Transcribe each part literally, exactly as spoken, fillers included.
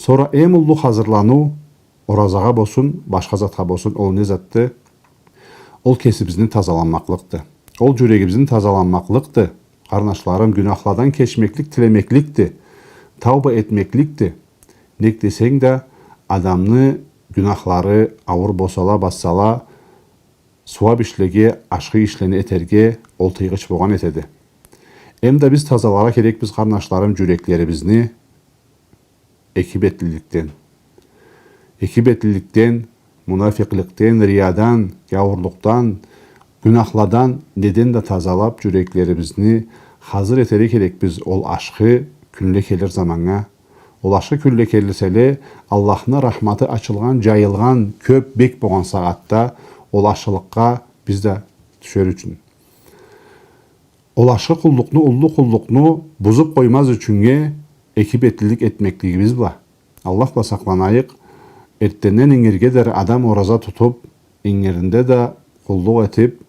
Сора эм уллу хазырланыу оразагъа болсун, башха затха болсун, ол не затды? Ол кесибизни тазаланмакълыкъды. Ол джюрегибизни тазаланмакълыкъды. Къарнашларым, гюнахладан кечмеклик тилемекликди. Тауба этмекликди. Нек десенг да, адамны гюнахлары ауур болсала, бассала, сууаб ишлеге, ашхы ишлени этерге ол тыйгъыч болгъан этеди. Эм да биз тазаларгъа керекбиз, къарнашларым, джюреклерибизни эки бетлиликден. Эки бетлиликден, мунафикъликден, риядан, гяуурлукъдан, гюнахладан неден да тазалаб, джюреклерибизни хазыр этерге керекбиз ол ашхы кюнле келир заманнга. Ол ашхы кюнле келселе, Аллахны рахматы ачылгъан, джайылгъан, кёб, бек болгъан сагъатда ол ашхылыкъгъа биз да тюшер ючюн. Ол ашхы къуллукъну, уллу къуллукъну бузуб къоймаз ючюннге эки бетлилик этмеклигибиз бла. Аллах бла сакъланайыкъ. Эртденден ингирге дери адам ораза тутуб, ингиринде да къуллукъ этиб,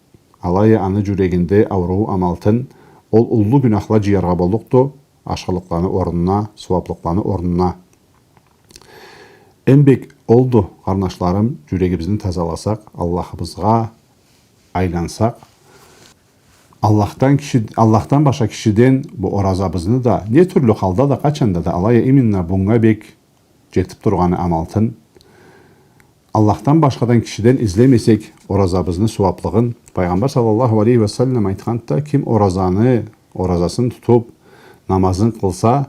алай а аны джюрегинде аурууу амалтын, ол уллу гюнахла джыяргъа боллукъду, ашхылыкъланы орнуна, сууаблыкъланы орнуна. Эм бек олду, къарнашларым, джюрегибизни тазаласакъ, Аллахыбызгъа айлансакъ, Аллахдан киши, Аллахдан башха кишиден бу оразабызны да, не тюрлю халда да, къачанда да, алай а именно бунга бек джетиб тургъаны амалтын, Аллахдан башхадан кишиден излемесек оразабызны сууаблыгъын, Пайгъамбар саллаллаху алейхи ва саллам айтханды да, ким оразаны, оразасын тутуб, намазын къылса,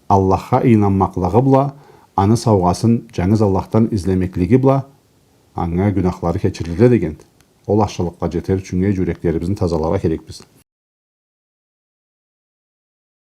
Аллахха ийнанмакълыгъы бла, аны саугъасын джангыз Аллахдан излемеклиги бла, анга гюнахлары кечириле дегенди. Ол ашхылыкъгъа джетер ючюннге джюреклерибизни тазаларгъа керекбиз.